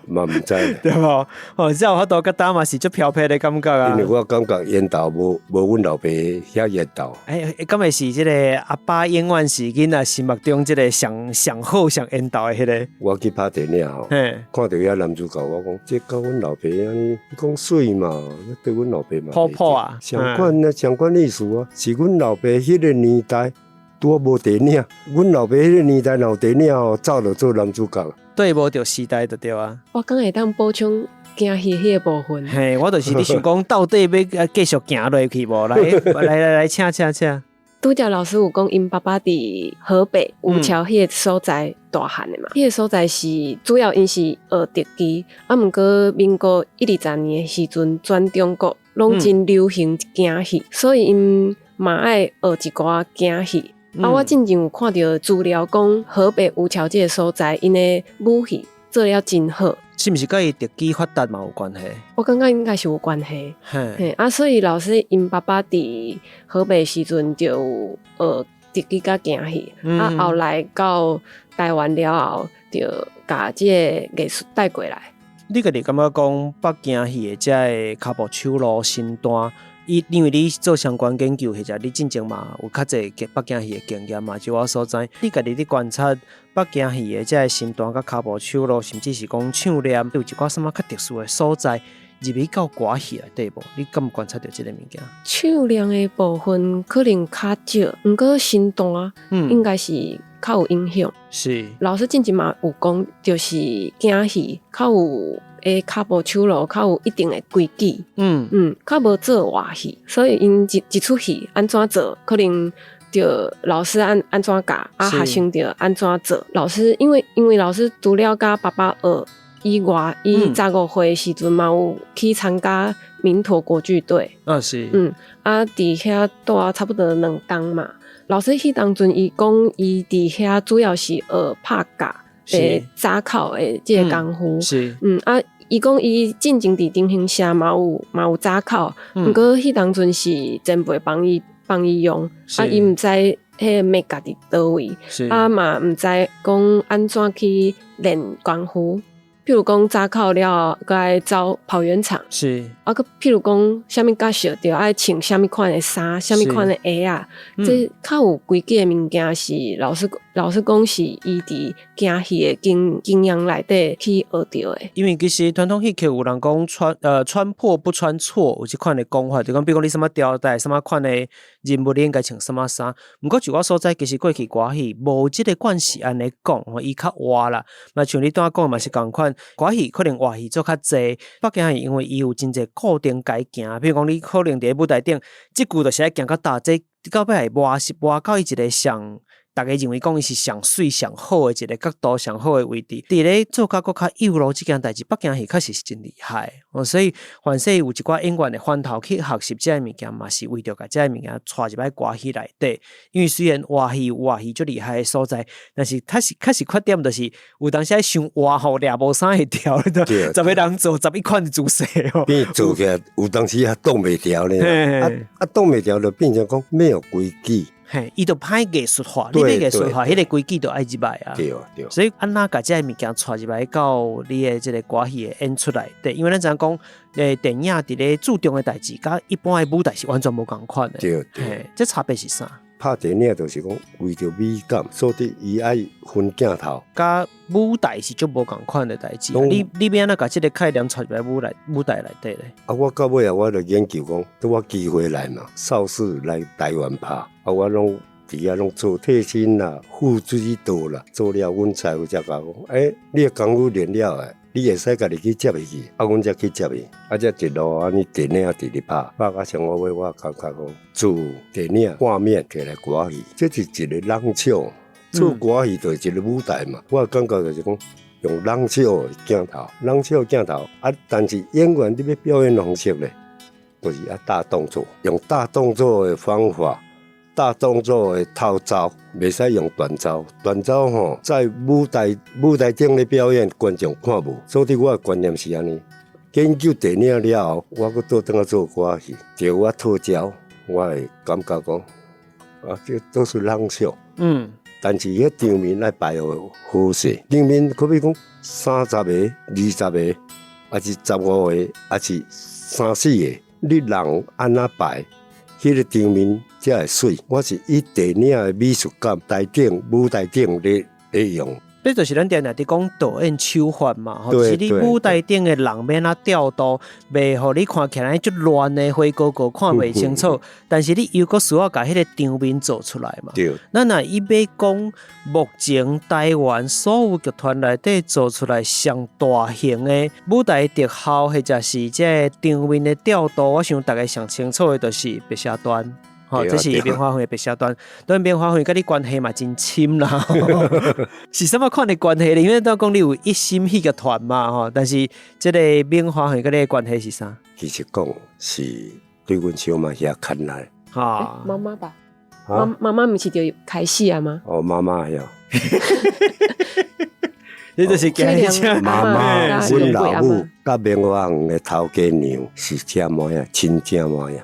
嘛毋知，對無？哦，才有法度佮擔嘛是足飄撇的感覺啊。因為我感覺緣投無阮老爸遐緣投。欸，敢會是這个阿爸永遠是囡仔心目中這个上上好上緣投的彼个？我去拍電影吼，看著遐男主角，我講這佮阮老爸按呢，你講媠嘛，對阮老爸嘛，普普啊，相款啊，相款意思啊，是阮老爸彼个年代。拄仔無電影，阮老爸彼个年代若有電影吼，早就做男主角。對無著時代就對啊。我敢會當補充驚戲彼个部分。嘿，我就是咧想講，到底欲繼續行落去無？來來來來，請請請。拄才老師有講，𪜶爸爸佇河北吳橋彼个所在大漢的嘛，彼个所在是主要𪜶是學特技，啊，毋過民國120年的時陣，全中國攏真流行京戲，所以𪜶嘛愛學一寡京戲。啊！我進前有看著資料講，河北吳橋這个所在，𪜶的武戲做了真好，是毋是佮伊特技發達嘛有關係？我感覺應該是有關係。嘿，啊，所以老師𪜶爸爸佇河北時陣就有學特技佮京戲，啊，後來到台灣了後，就共這个藝術帶過來。你家己感覺講北京戲的這个跤步手路身段？伊因為你做相關研究，或者你進前嘛有較濟北京戲的經驗嘛，就我所知，你家己咧觀察北京戲的這个身段佮跤步手路，甚至是講唱念，有一寡啥物較特殊的所在入去到歌戲內底無？你敢有觀察著這个物件？唱念的部分可能較少，毋過身段應該是較有影響。老師進前嘛有講，就是京戲較有。的跤步手路較有一定的規矩，嗯，較無做活戲，所以𪜶一齣戲按怎做，可能就老師按怎教，啊，學生就按怎做。老師因為老師除了佮爸爸學以外，伊15歲的時陣嘛有去參加明陀國劇隊。啊是，嗯，啊，佇遐蹛差不多2工嘛。老師彼當陣伊講，伊佇遐主要是學拍架的紮口的這个功夫。嗯啊。伊講伊進前佇中興社嘛有紮口，毋過彼當陣是前輩幫伊用，啊伊毋知彼个眉角佇佗位，啊嘛毋知講按怎去練功夫。譬如講紮口了後，閣愛走跑圓場，啊，閣譬如講啥物角色，著愛穿啥物款的衫，啥物款的鞋仔，這較有規矩的物件是老師講是伊佇京戲的經驗內底去學著的。因為其實傳統戲曲有人講穿破不穿錯，有這款的講法，就講比如講你啥物朝代，啥物款的人物，你應該穿啥物衫。毋過就我所知，其實過去歌戲無這个慣勢按呢講，吼，伊較活啦。嘛像你拄仔講嘛是仝款，歌戲可能活戲做較濟，北京戲因為伊有真濟固定該行，比如講你可能佇咧舞台頂，這句就是愛行到搭，這到尾會抹是抹到伊一个上，大家認為講伊是上媠上好的一个角度，上好的位置。佇咧做較閣較幼路這件代誌，北京戲確實是真厲害。哦，所以凡勢有一寡演員會翻頭去學習這个物件，嘛是為著共這个物件帶入來歌戲內底。因為雖然活戲有活戲足厲害的所在，但是確實缺點就是有當時愛傷活吼，掠無啥會牢，10个人做11款的姿勢吼。變做起來有當時也擋袂牢呢。啊啊，擋袂牢就變成講沒有規矩。嘿，伊就歹藝術化，你欲藝術化，彼个規矩就愛入來啊。對對。所以按怎共這个物件帶入來到你的這个歌戲的演出內底？因為咱知影講，電影佇咧注重的代誌，佮一般的舞台是完全無仝款的。對對。這差別是啥？拍電影就是講為著美感，所以伊愛分鏡頭。佮舞台是足無仝款的代誌。你欲按怎共這个概念帶入來舞台內底咧？啊，我到尾啊，我就研究講，拄我機會來嘛，邵氏來台灣拍，啊，我攏佇遐攏做替身啦，副指導啦，做了阮師傅才共我講，欸，你的功夫練了的，你會使家己去接伊去，啊，阮才去接伊，啊，才一路按呢電影佇咧拍，拍到上後尾，我感覺講做電影畫面起來歌戲，這是一個冷笑，做歌戲就是一個舞台嘛。我感覺就是講用冷笑的鏡頭，冷笑鏡頭，啊，但是演員你欲表演方式咧，就是愛大動作，用大動作的方法。大動作的套招，袂使用短招。短招吼，在舞台頂咧表演，觀眾看無。所以我的觀念是按呢，研究電影了後，我閣倒轉來做歌戲，著我套招，我會感覺講，啊，這都是冷笑。但是彼場面愛擺予好勢，場面可比講30個、20個，抑是15個，抑是三四個，你人按怎擺，彼個場面才會媠。我是以電影的美術感、台頂舞台頂咧用。這就是咱定定佇講導演手法嘛，吼，就是你舞台頂的人欲按怎調度，袂予你看起來足亂的，花糊糊看袂清楚。但是你又閣需要共彼個場面做出來嘛。咱若伊欲講目前台灣所有劇團內底做出來上大型的舞台特效，或者是這个場面的調度，我想逐家上清楚的就是白蛇傳。吼，這是明華園的白蛇傳，當然明華園佮你關係嘛真深啦。是啥物款的關係咧？因為都講你有一心戲劇團嘛，吼。但是這个明華園佮你的關係是啥？其實講是對阮小妹遐牽來。哈，媽媽吧，媽媽媽毋是就開始啊嗎？哦，媽媽呀。你就是媽媽，阮老母佮明華園的頭家娘是姐妹啊，親姐妹啊。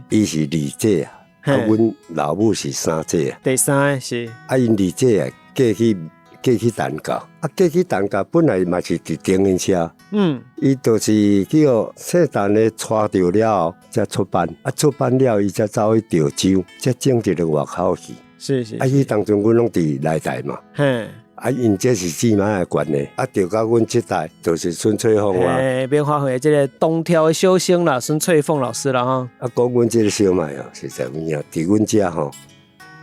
伊是二姐啊。啊，阮老母是三姐啊。第三个是。啊，𪜶二姐啊，嫁去陳教，啊，嫁去陳教本來嘛是佇中研社。伊就是叫姓陳的娶著了後，才出班。啊，出班了，伊才走去潮州，才整一个外口戲。啊，彼當陣阮攏佇內台嘛。啊，𪜶這是姊妹的關係，啊，就到阮這代就是孫翠鳳啊。欸，明華園的這个東挑的小生啦，孫翠鳳老師啦吼。啊，講阮這个小妹哦，實在有影，佇阮遮吼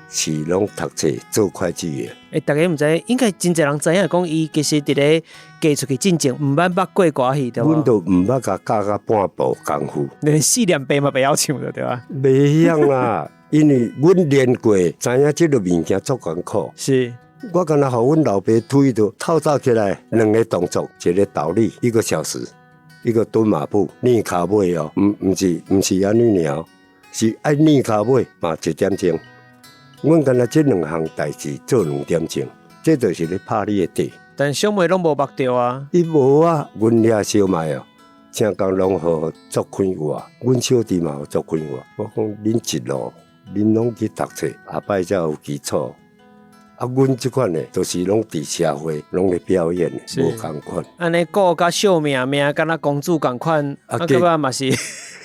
是攏讀冊做會計的。欸，逐家毋知，應該真濟人知影講，伊其實佇咧嫁出去進前，毋捌捌過歌戲對無？阮都毋捌共教甲半步功夫，連四連白嘛袂曉唱著對吧？袂曉啦，因為阮練過，知影這个物件足艱苦。我敢若予阮老爸推著，透早起來兩个動作，一个倒立一個小時，一個蹲馬步，練跤尾哦，毋是按呢爾，是愛練跤尾嘛一點鐘。阮敢若這兩項代誌做2點鐘，這就是咧拍你的底。但小妹攏無目著啊！伊無啊，阮遐小妹哦，正工攏予足快活，阮小弟嘛予足快活。我講恁一路，恁攏去讀冊，後擺才有基礎。啊，阮這款的，都是攏佇社會，攏咧表演的，無仝款。按呢顧甲惜命命，敢若公主仝款，啊，閣嘛是。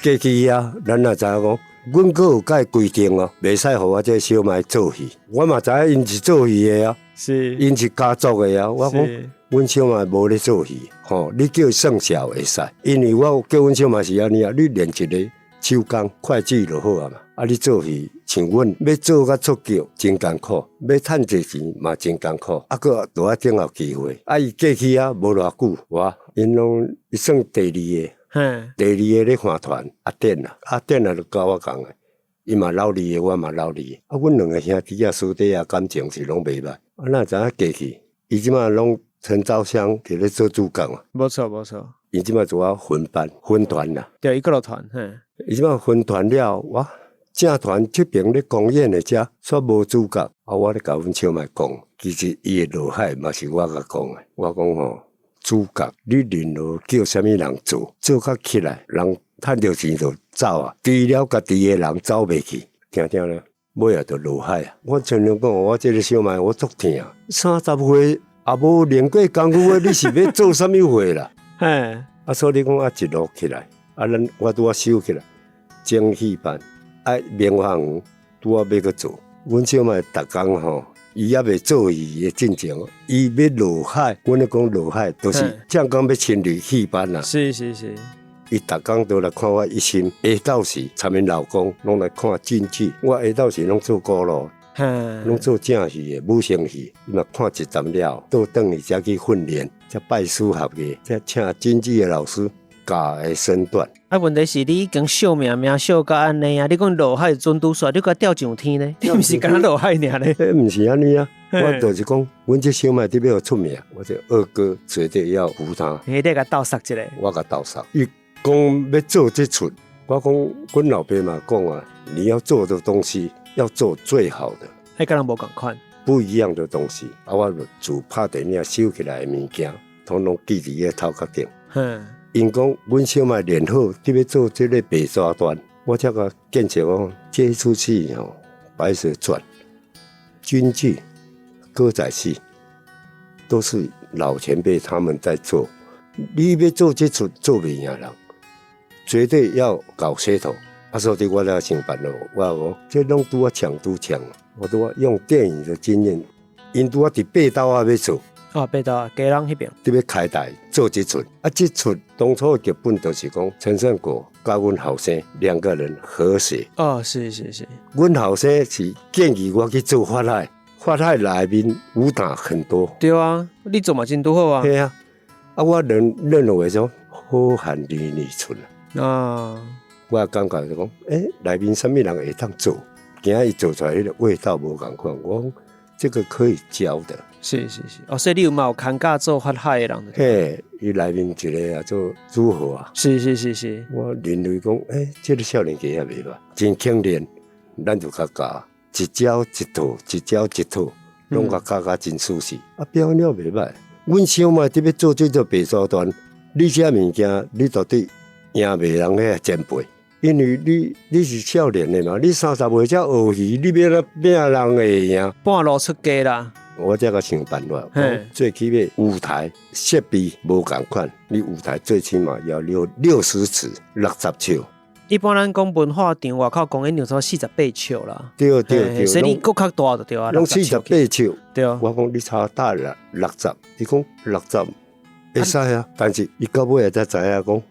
過去啊，咱也知影講，阮閣有共伊規定哦，袂使予我這个小妹做戲。我嘛知影𪜶是做戲的啊，𪜶是家族的啊。我講，阮小妹無咧做戲，吼，你叫伊算數會使，因為我叫阮小妹是按呢啊，你練一个手工會計就好啊嘛。啊，你做戲像阮欲做甲出腳真艱苦，欲趁濟錢嘛真艱苦，啊，閣都愛等候機會。啊，伊過去啊無偌久，哇，𪜶攏伊算第二个，第二個咧看團阿典啊，阿典啊就佮我仝个，伊嘛老二个，我嘛老二个。啊，阮兩个兄弟啊、師弟啊感情是攏袂歹。啊，哪會知影過去，伊這馬攏陳昭香佇咧做主角嘛。無錯無錯。伊這馬做啊分班分團啦。對，伊閣落團，嘿。伊這馬分團了，哇！正團這爿咧公演的遮，煞無主角。啊，我咧共阮小妹講，其實伊的落海嘛是我共講的。我講吼，主角你任何叫啥物人做，做較起來，人趁著錢就走啊。除了家己的人走袂去，聽聽咧，尾仔就落海啊。我親像講，我這个小妹我足疼，30歲也無練過功夫的，你是欲做啥物貨啦？啊，所以你講啊，一路起來，啊，咱我拄仔收起來，整戲班。啊，明華園拄仔欲閣做，阮小妹逐工吼，伊猶未做戲的進前，伊欲落海，阮咧講落海，就是正講欲親入戲班啦。伊逐工都來看我一心，下晝時參𪜶老公攏來看京劇，我下晝時攏做鼓佬，攏做正戲的武生戲，伊嘛看一陣了，倒轉去才去訓練，才拜師學藝，才請京劇的老師教的身段。啊，問題是你已經惜命命惜甲按呢啊！你講落海準拄煞，你閣釣上天呢？你毋是干焦落海爾呢？欸，毋是按呢啊！我就是講，阮這小妹特別有出名，我這二哥絕對要扶他。你共鬥捒一下。我共鬥捒。伊講欲做這齣，我講阮老爸嘛講啊，你要做的東西要做最好的。彼佮人無仝款。不一樣的東西，啊，我就自拍電影收起來的物件，統統記佇伊个頭殼頂。𪜶講，阮小妹練好，特欲做這个白蛇傳，我才共建設講，這齣戲吼，白蛇傳，京劇，歌仔戲都是老前輩他們在做，你欲做這齣做袂贏人，絕對要搞噱頭。啊，所以我才想辦法，我講這攏拄仔搶拄搶，我拄仔用電影的經驗，𪜶拄仔佇八斗仔欲做。哦，八斗仔，基隆彼邊。佇欲開台做這齣，啊，這齣當初的劇本就是講陳勝果佮阮後生兩個人合寫。哦，是是是。阮後生是建議我去做法海，法海內面武打很多。對啊，你做嘛真拄好啊。係啊，啊，我認為說好漢兒女出啊。我感覺就講，欸，內面啥物人會當做，今仔伊做出來彼個味道無仝款，我講這個可以教的。是是是，哦，所以你有嘛有牽教做法海的人？嘿，伊內面一個啊做組合啊。是是是是。我認為講，欸，這個少年家也袂歹，真肯練，咱就較教一招一套，一招一套，攏共教甲真舒適。啊，表演了袂歹。阮想嘛，佇欲做這個白沙屯，你這物件，你到底贏袂人彼个前輩？因為你是少年的嘛，你30歲才學戲，你欲按怎拚人會贏？半路出家啦。我才閣想辦法，最起碼舞台設備無仝款，你舞台最起碼要60尺，60尺。一般咱講文化場外口公演場說48尺啦。對對對，所以你閣較大就對啊。攏四十八尺。對。我講你差大了六十，伊講六十會使啊，但是伊到尾才知影講。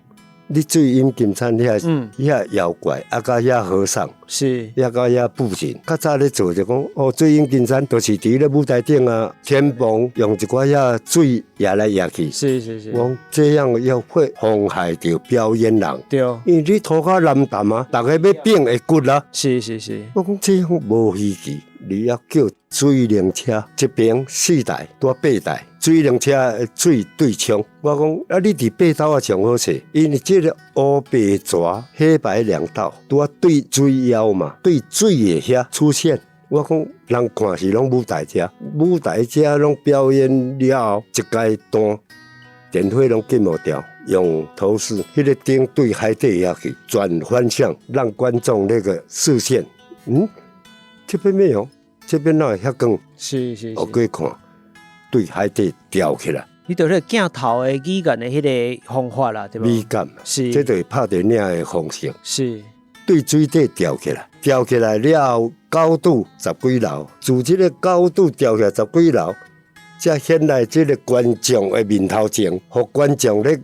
你水淹金山遐遐妖怪，啊，佮遐和尚，遐佮遐布景，較早咧做就講，哦，水淹金山就是佇咧舞台頂啊，天棚用一寡遐水壓來壓去。是是是。我講這樣要會妨害著表演人。因為你塗較藍淡啊，逐個欲變會骨啊。是是是。我講這樣無稀奇，你要叫水靈車一邊四台，拄八台。水靈車的水對沖，我講啊，你佇八斗仔上好勢，因為這個烏白蛇黑白兩道，拄仔對水妖嘛，對水的遐出現。我講人看是攏舞台遮，舞台遮攏表演了後，一階段電火攏禁無掉，用頭飾，彼個燈對海底遐去轉方向，讓觀眾那個視線，嗯，這邊沒有，這邊哪會遐光？是是是。我過看。對海底吊起來，你著彼個鏡頭的語言的彼個方法啦，對無？美感是，這就是拍電影的方式。是，對水底吊起來，吊起來了後，高度十幾樓，自這個高度吊起來十幾樓，才顯來這個觀眾的面頭前，予觀眾咧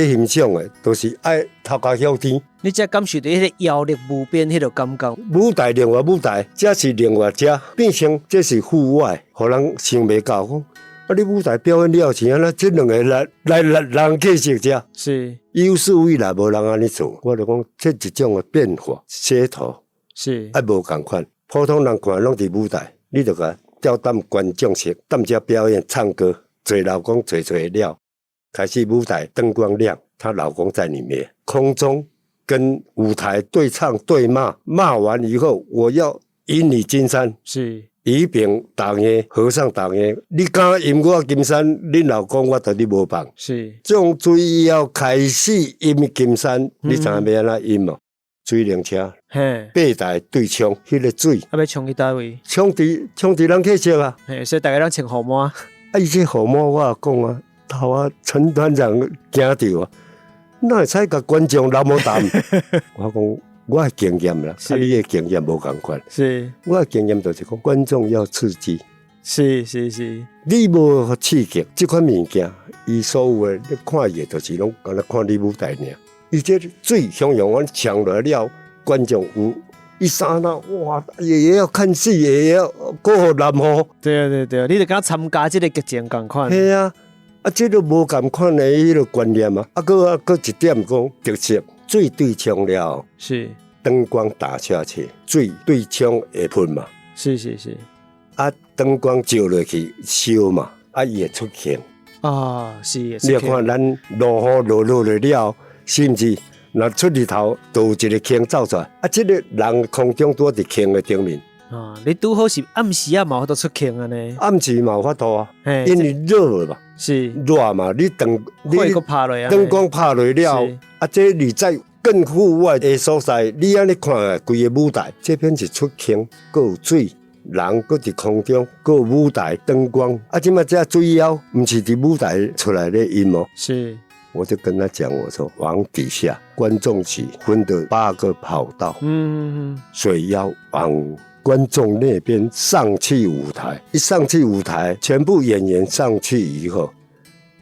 欣賞的，都是愛頭殼向天。你才感受著彼個妖力無邊彼個感覺。舞台另外舞台，這是另外這變成這是戶外，予人想袂到講。啊！你舞台表演了是按怎？這兩个來人客席遮，是有史以來無人按呢做。我就講這一種的變化，噱頭是啊，無仝款。普通人看攏佇舞台，你就共調踮觀眾席，踮遮表演唱歌，坐老公坐坐了，開始舞台燈光亮，她老公在裡面，空中跟舞台對唱對罵，罵完以後，我要引你金山。是。伊邊逐个和尚逐个，你敢淹我金山，恁老公我對你無放。是，從水要開始淹金山，你知影欲按怎淹無？水靈車，八台對沖，彼個水。啊，欲沖去佗位？沖佇人客席啊！嘿，所以逐家攏穿雨帽。啊，伊這雨帽我講啊，頭啊，陳團長驚著啊，哪會使共觀眾那麼淡？我講。我的經驗啦，佮你的經驗無仝款。是，我的經驗就是講，觀眾要刺激。是是是，你無刺激，這款物件，伊所有的你看伊的，就是攏敢若看你舞台爾。伊這水洶湧阮衝落來了，觀眾有一剎那，哇！也要看戲，也要閣予淋雨。對對對，你就敢參加這個劇情仝款。係啊，啊，這個無仝款的彼個觀念啊，啊，閣啊，閣一點講特色。水對沖了，是燈光打下去，水對沖會噴嘛？是是是，啊，燈光照落去燒嘛，啊，伊會出氣。啊，是。你看咱落雨落落來了，是毋是？若出日頭，就有一個氣走出來。啊，這個人空中拄佇氣的頂面。啊，你拄好是暗時啊，嘛有法度出氣按呢？暗時嘛有法度啊，因為熱嘛，是熱嘛，你燈你燈光拍落了，啊，這你在更戶外的所在，你按呢看規个舞台，這邊是出氣，閣有水，人閣佇空中，閣有舞台燈光，啊，這馬這水妖毋是佇舞台出來咧演哦。我就跟他講，我說往底下觀眾席分的8個跑道，水妖往觀眾那邊上去舞台，一上去舞台，全部演員上去以後，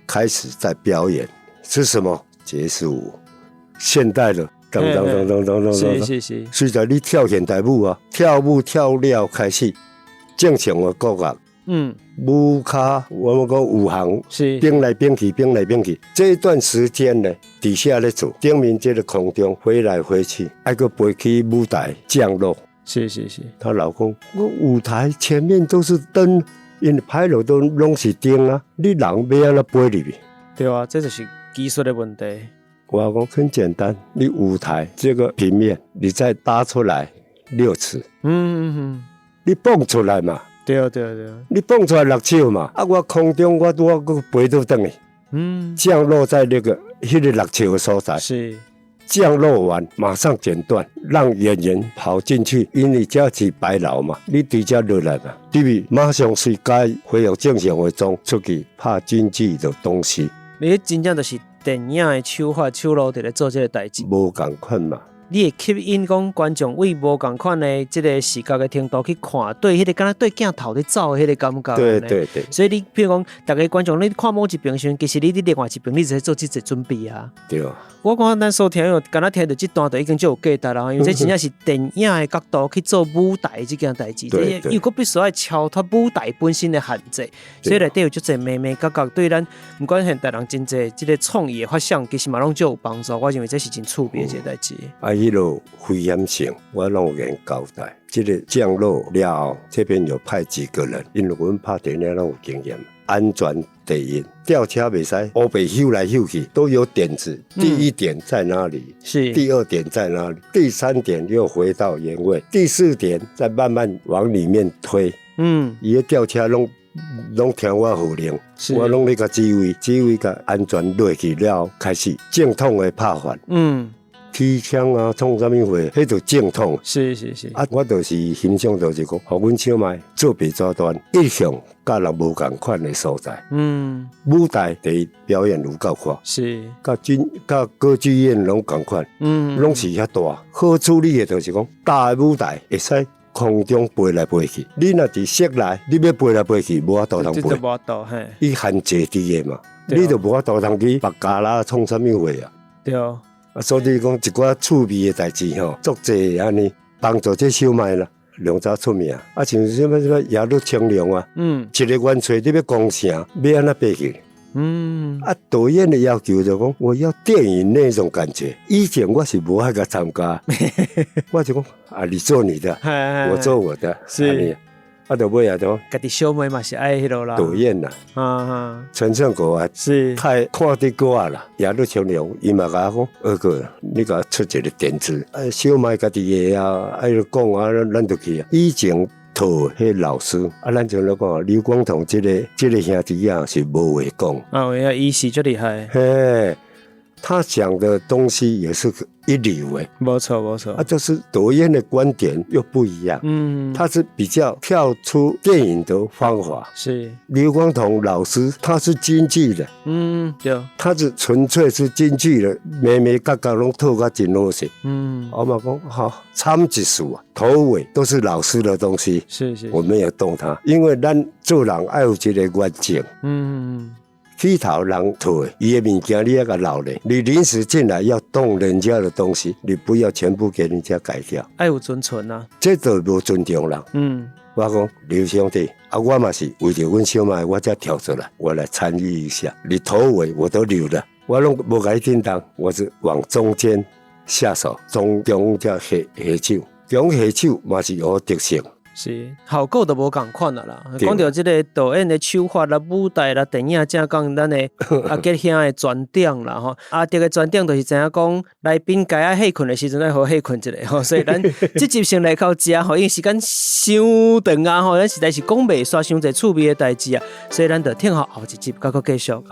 開始在表演是什麼？爵士舞，現代的，當當當當當當，隨著你跳現代舞啊，跳舞跳了開始正常的國樂，舞跤，我們講舞行，變來變去，變來變去。這一段時間呢，底下咧做，頂面這個空中飛來飛去，愛閣飛去舞台降落。她老公，我舞台前面都是燈，因為拍落都攏是燈啊，你人欲按怎飛入去？對啊，這就是技術的問題。我講很簡單，你舞台這個平面，你再搭出來6尺，你蹦出來嘛。對啊對啊對啊！你蹦出來6尺嘛，啊，我空中我拄仔閣飛倒轉去，降落在那個6尺的所在。降落完馬上剪斷，讓演員跑進去，因為這是白樓嘛，你直接落來嘛，對不對？馬上隨該恢復正常的妝出去拍京劇的東西。你真正就是電影的手法手路佇咧做這個代誌。無仝款嘛。你會吸引講觀眾為無仝款的這個視覺的程度去看，對彼個敢若對鏡頭咧走的彼個感覺。對對對。所以你譬如講，逐个觀眾你看某一邊時陣，其實你佇另外一邊，你就在做這個準備啊。對。我感覺咱所聽的，敢若聽著這段就已經足有價值啦，因為這真正是電影的角度去做舞台這件代誌，又閣必須愛超脫舞台本身的限制，所以內底有足濟眉眉角角，對咱毋管現代人真濟這個創意的發想，其實嘛攏足有幫助。我認為這是真趣味的一個代誌。啊，彼个危險性，我攏有共交代。這個降落了後，這邊有派幾個人，因為阮拍電影攏有經驗，安全第一，吊車袂使烏白溜來溜去，都有點子。第一點在哪裡？第二點在哪裡？第三點又回到原位。第四點再慢慢往裡面推。伊个吊車攏聽我號令，我攏咧共指揮，指揮共安全落去了後，開始正統的拍法。踢槍啊，創啥物貨，彼就正統。啊，我就是欣賞，就是講，予阮小妹做白紙段，一向佮人無仝款的所在。舞台第一表演有夠闊。佮軍佮歌劇院攏仝款。攏是遐大。好處理的就是講，大的舞台會使空中飛來飛去。你若佇室內，你欲飛來飛去，無法度通飛。無法度嘿。伊限制佇的嘛，你就無法度通去別家啦，創啥物貨啊？對。啊，所以講一寡趣味的代誌吼，足濟按呢幫助這小妹啦，良早出名。啊，像啥物啥物亞魯清涼啊，一個元帥你欲攻城，欲按怎爬去？啊，導演的要求就講，我要電影那種感覺。以前我是無愛共參加，我就講啊，你做你的，我做我的，是。啊，就尾啊，就家己小妹嘛是愛彼落啦。導演啦，陳勝國啊，是太看得過啦。亞魯清涼，伊嘛共我講，二哥，你共我出一個點子，啊，小妹家己的啊，愛講啊，咱就去啊。以前套彼老師，啊，咱像咧講劉光統這個兄弟啊，是無話講。啊，有影，伊是足厲害。嘿，他講的東西也是一流的。無錯無錯。啊，就是導演的觀點又不一樣。他是比較跳出電影的方法。劉光統老師，他是京劇的。對。他是純粹是京劇的，眉眉角角攏套甲真好勢。我嘛講好，參一數啊，頭尾都是老師的東西。我沒有動他，因為咱做人愛有一個原則。起頭人套的，伊的物件你愛共留咧。你臨時進來要動人家的東西，你不要全部給人家改掉。愛有尊重啊。這就無尊重人。我講劉兄弟，啊，我嘛是為著阮小妹，我才跳出來，我來參與一下。你頭尾我都留了，我攏無共伊叮當，我是往中間下手，中中才下下手，中下手嘛是有特色。是，效果都無仝款啊啦。講著這個導演的手法啦、舞台啦、電影正講咱的阿杰兄的專長啦吼。阿德的專長就是知影講來賓該愛歇睏的時陣愛好歇睏一下吼。所以咱這集先來到這吼，因為時間傷長啊吼，咱實在是講袂煞傷濟趣味的代誌啊，所以咱就聽候後一集閣閣繼續。